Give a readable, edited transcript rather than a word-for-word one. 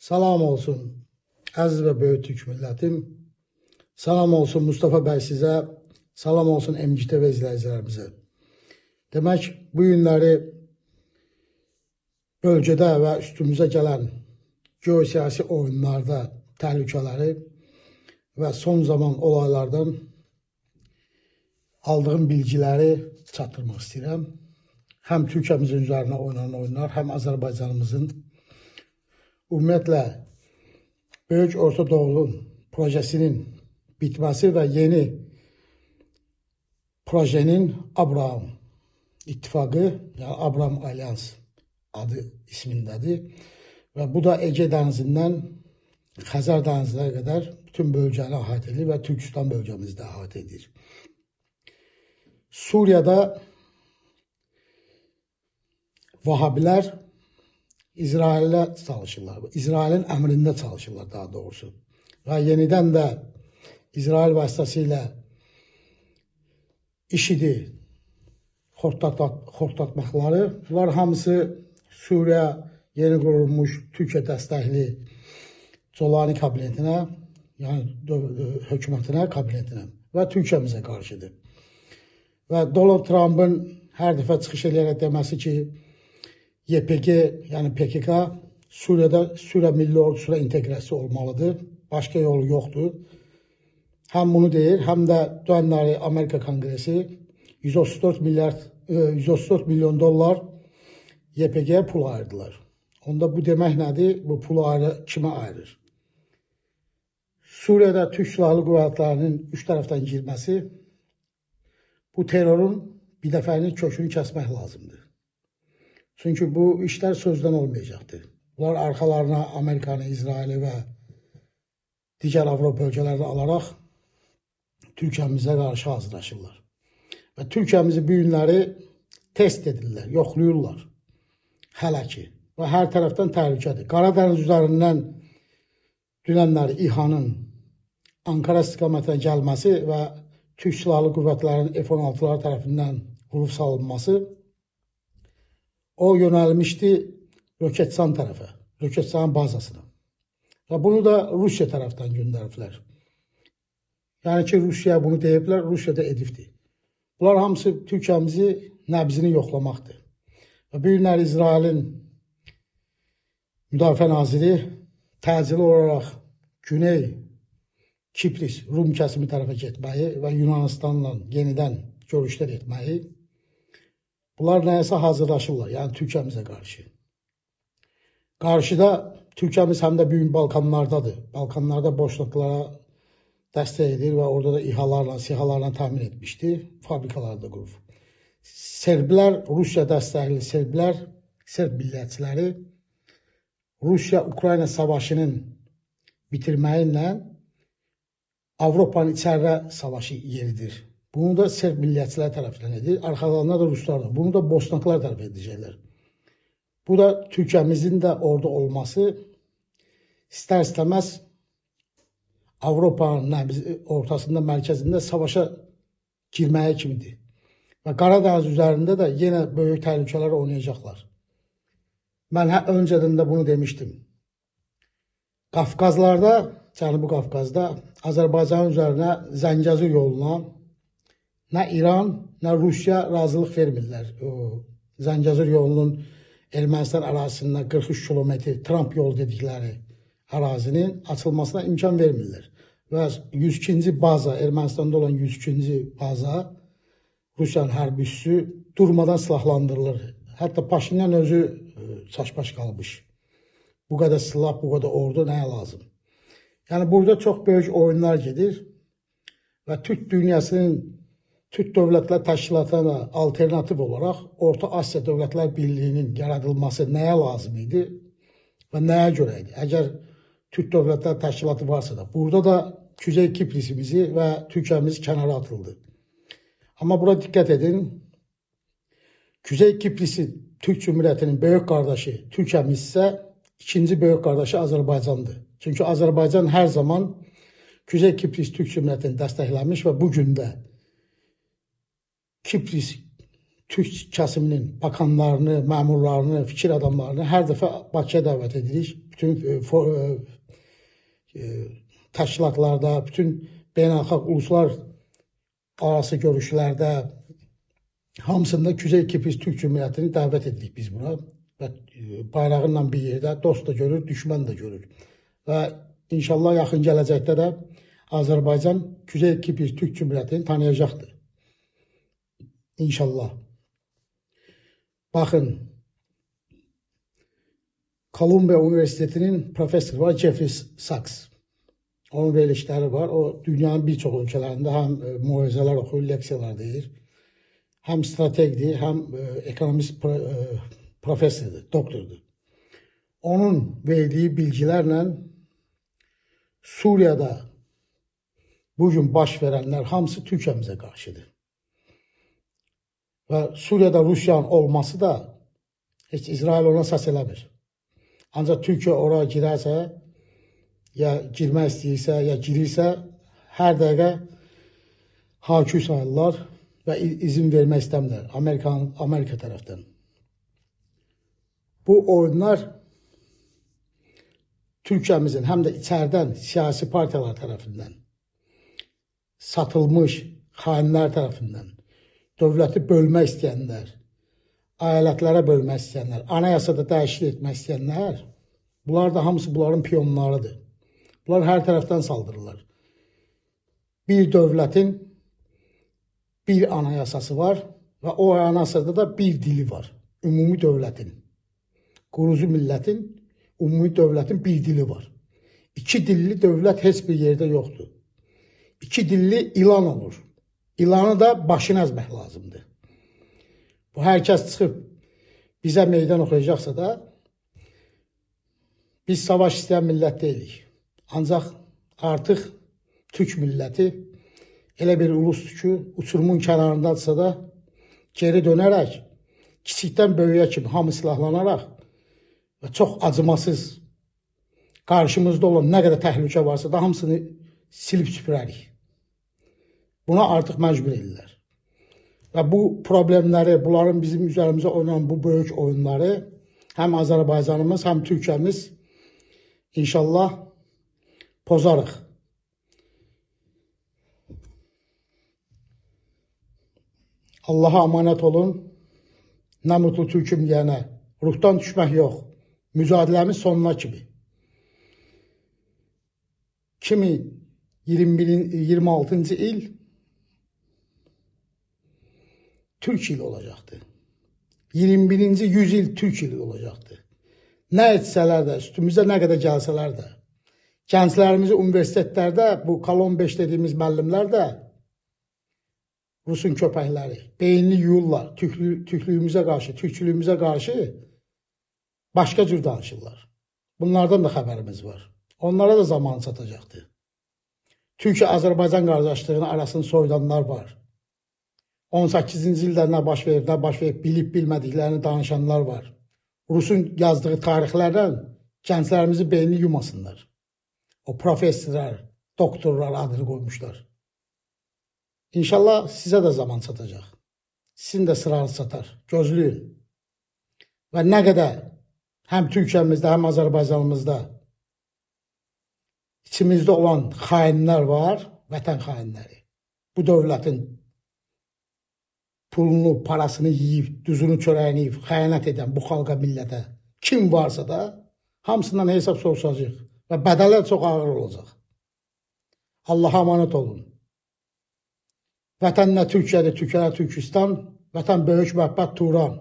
Salam olsun əziz və böyük türk millətim. Salam olsun Mustafa bəy sizə, salam olsun MGTV izləyicilərimizə. Demək, bu günləri bölgədə və üstümüzə gələn geosiyasi oyunlarda təhlükələri və son zaman olaylardan aldığım bilgiləri çatdırmaq istəyirəm. Həm Türkiyəmizin üzərinə oynanan oyunlar, həm Azərbaycanımızın ümumiyyətlə Böyük Orta Doğu projesinin bitməsi və yeni projenin Abraham İttifaqı, yəni Abraham Alyans adı ismindədir. Və bu da Ege dənizindən Xəzər dənizinə qədər bütün bölgəni əhatə edir və Türkistan bölgəmizi də əhatə edir. Suriyada Vahabilər İsrailə çalışırlar. İsrailin əmrində çalışırlar daha doğrusu. Və yenidən də İsrail vasitəsilə IŞİD-i xortlatmaqları, bunlar hamısı Suriya yeni qurulmuş Türkiyə dəstəkli Colani kabinetinə, yəni hökumətinə, kabinetinə və Türkiyəmizə qarşıdır. Və Donald Trumpın hər dəfə çıxış eləyərək deməsi ki, YPG, yəni PKK Suriyada Suriya Milli Ordusuna inteqrasiya olmalıdır. Başqa yolu yoxdur. Həm bunu deyir, həm də dünənləri Amerika Konqresi 134 milyon dollar YPG-yə pul ayırdılar. Onda bu demək nədir? Bu pulu ayrı, kimə ayırır? Suriyada Türk Silahlı Qüvvələrinin üç tərəfdən girməsi bu terrorun bir dəfəlik kökünü kəsmək lazımdır. Çünki bu işlər sözdən olmayacaqdır. Bunlar arxalarına Amerikanı, İsraili və digər Avropa ölkələrini alaraq Türkiyəmizə qarşı hazırlaşırlar. Və Türkiyəmizi bu günləri test edirlər, yoxlayırlar. Hələ ki. Və hər tərəfdən təhlükədir. Qaradəniz üzərindən dünənləri İHA-nın Ankara istiqamətinə gəlməsi və Türk Silahlı Qüvvətlərinin F-16-ları tərəfindən vurub salınması o yönəlmişdi Roketsan tərəfə, Roketsan bazasına. Və bunu da Rusiya tərəfdən göndəriblər. Yəni ki, Rusiya bunu deyiblər, Rusiya da edibdir. Bunlar hamısı Türkiyəmizi nəbzini yoxlamaqdır. Və bu günlər İsrailin Müdafiə Naziri təcili olaraq Güney Kipris, Rum kəsimi tərəfə getməyi və Yunanistanla yenidən görüşlər etməyi, bunlar nəyəsə hazırlaşırlar, yəni Türkiyəmizə qarşı. Qarşıda Türkiyəmiz həm də bu gün Balkanlardadır. Balkanlarda boşnaqlara dəstək edir və orada da İHA-larla, SİHA-larla təmin etmişdi, fabrikalarda qurub. Serblər, Rusiya dəstəkli serblər, serb millətçiləri Rusiya-Ukrayna savaşının bitirməyi ilə Avropanın içəridə savaşı yeridir. Bunu da serb millətçilər tərəfindən edir, arxalarında da ruslar da. Bunu da bosnaklar tərəf edəcəklər. Bu da Türkiyəmizin də orada olması istər-istəməz Avropanın ortasında, mərkəzində savaşa girməyə kimidir. Və Qaradəniz üzərində də yenə böyük təhlükələr oynayacaqlar. Mən öncədən də bunu demişdim. Qafqazlarda, Cənubi Qafqazda Azərbaycanın üzərinə Zəngəzur yoluna nə İran, nə Rusiya razılıq vermirlər. O Zəngəzur yolunun Ermənistan ərazisindən 43 kilometr Tramp yolu dedikləri ərazinin açılmasına imkan vermirlər. Və 102-ci baza, Ermənistanda olan 102-ci baza Rusiyanın hərbi üssü durmadan silahlandırılır. Hətta Paşinyan özü çaşbaş qalmış. Bu qədər silah, bu qədər ordu nəyə lazım? Yəni burada çox böyük oyunlar gedir və Türk dünyasının Türk Dövlətlər Təşkilatına alternativ olaraq Orta Asiya Dövlətlər Birliyinin yaradılması nəyə lazım idi və nəyə görə idi? Əgər Türk Dövlətlər Təşkilatı varsa da, burada da Kuzey Kiprisimizi və Türkiyəmiz kənara atıldı. Amma bura diqqət edin, Kuzey Kiprisi Türk Cumhuriyyətinin böyük qardaşı Türkiyəmiz isə ikinci böyük qardaşı Azərbaycandır. Çünki Azərbaycan hər zaman Kuzey Kipris Türk Cumhuriyyətini dəstəkləmiş və bu gün də Kipris Türk kəsiminin bakanlarını, məmurlarını, fikir adamlarını hər dəfə Bakıya dəvət edirik. bütün təşkilatlarda, bütün beynəlxalq uluslar arası görüşlərdə hamısında Kuzey Kipris Türk Cumhuriyyətini dəvət edirik biz bura. Və bayrağınla bir yerdə dost da görür, düşmən də görür. Və inşallah yaxın gələcəkdə də Azərbaycan Kuzey Kipris Türk Cumhuriyyətini tanıyacaqdır. İnşallah. Baxın, Kolumbiya Universitetinin professoru var, Jeffrey Sachs. Onun verilişləri var. O, dünyanın bir çox ölkələrində həm mühazirələr oxuyur, leksiyalar deyir. Həm strategdir, həm ekonomist professordur, doktordur. Onun verdiyi bilgilərlə Suriyada bugün baş verənlər hamısı Türkiyəmizə qarşıdır. Və Suriyada Rusiyanın olması da heç İsrail ona səs eləmir. Ancaq Türkiyə oraya girərsə, ya girmək istəyirsə, ya girirsə, hər dəqiqə hakü sayırlar və izin vermək istəmirlər Amerika tərəfdən. Bu oyunlar Türkiyəmizin həm də içərdən siyasi partiyalar tərəfindən, satılmış xainlər tərəfindən, dövləti bölmək istəyənlər, əyalətlərə bölmək istəyənlər, anayasada dəyişiklik etmək istəyənlər, bunlar da hamısı bunların piyonlarıdır. Bunlar hər tərəfdən saldırırlar. Bir dövlətin bir anayasası var və o anayasada da bir dili var. Ümumi dövlətin, qurucu millətin, ümumi dövlətin bir dili var. İki dilli dövlət heç bir yerdə yoxdur. İki dilli ilan olur. İlanı da başını əzmək lazımdır. Bu, hər kəs çıxıb bizə meydan oxuyacaqsa da, biz savaş istəyən millət deyilik. Ancaq artıq Türk milləti elə bir ulusdur ki, uçurumun kənarındadırsa da geri dönərək, kiçikdən böyüyə kimi hamı silahlanaraq və çox acımasız qarşımızda olan nə qədər təhlükə varsa da hamısını silib süpürərik. Buna artıq məcbur edirlər. Və bu problemləri, bunların bizim üzərimizə oynanan bu böyük oyunları həm Azərbaycanımız, həm Türkiyəmiz inşallah pozarıq. Allaha amanət olun. Nə mutlu türküm deyənə. Ruhdan düşmək yox. Mücadiləmiz sonuna kimi. 2026-cı il Türk ili olacaqdır. 21-ci yüzyıl Türk ili olacaqdır. Nə etsələr də, üstümüzə nə qədər gəlsələr də, gənclərimizi universitetlərdə, bu Kolon 5 dediyimiz müəllimlər də Rusun köpəkləri, beynini yuyurlar, türklüyümüzə qarşı, türkçülüyümüzə qarşı başqa cür danışırlar. Bunlardan da xəbərimiz var. Onlara da zaman çatacaqdır. Türkiyə-Azərbaycan qardaşlığının arasını soyudanlar var. 18-ci ildə nə baş verib, nə baş verib, bilib bilmədiklərini danışanlar var. Rusun yazdığı tarixlərdən gənclərimizi beynini yumasınlar. O professorlar, doktorlar adını qoymuşlar. İnşallah sizə də zaman çatacaq. Sizin də sıranız çatar. Gözləyin. Və nə qədər həm Türkiyəmizdə, həm Azərbaycanımızda içimizdə olan xainlər var, vətən xainləri. Bu dövlətin pulunu, parasını yiyib, duzunu, çörəyini yiyib, xəyanət edən bu xalqa, millətə kim varsa da hamısından hesab soruşacaq və bədələr çox ağır olacaq. Allaha amanət olun. Vətən nə Türkiyədir, Türkələr Türkistan, vətən böyük məhəbbət Turan.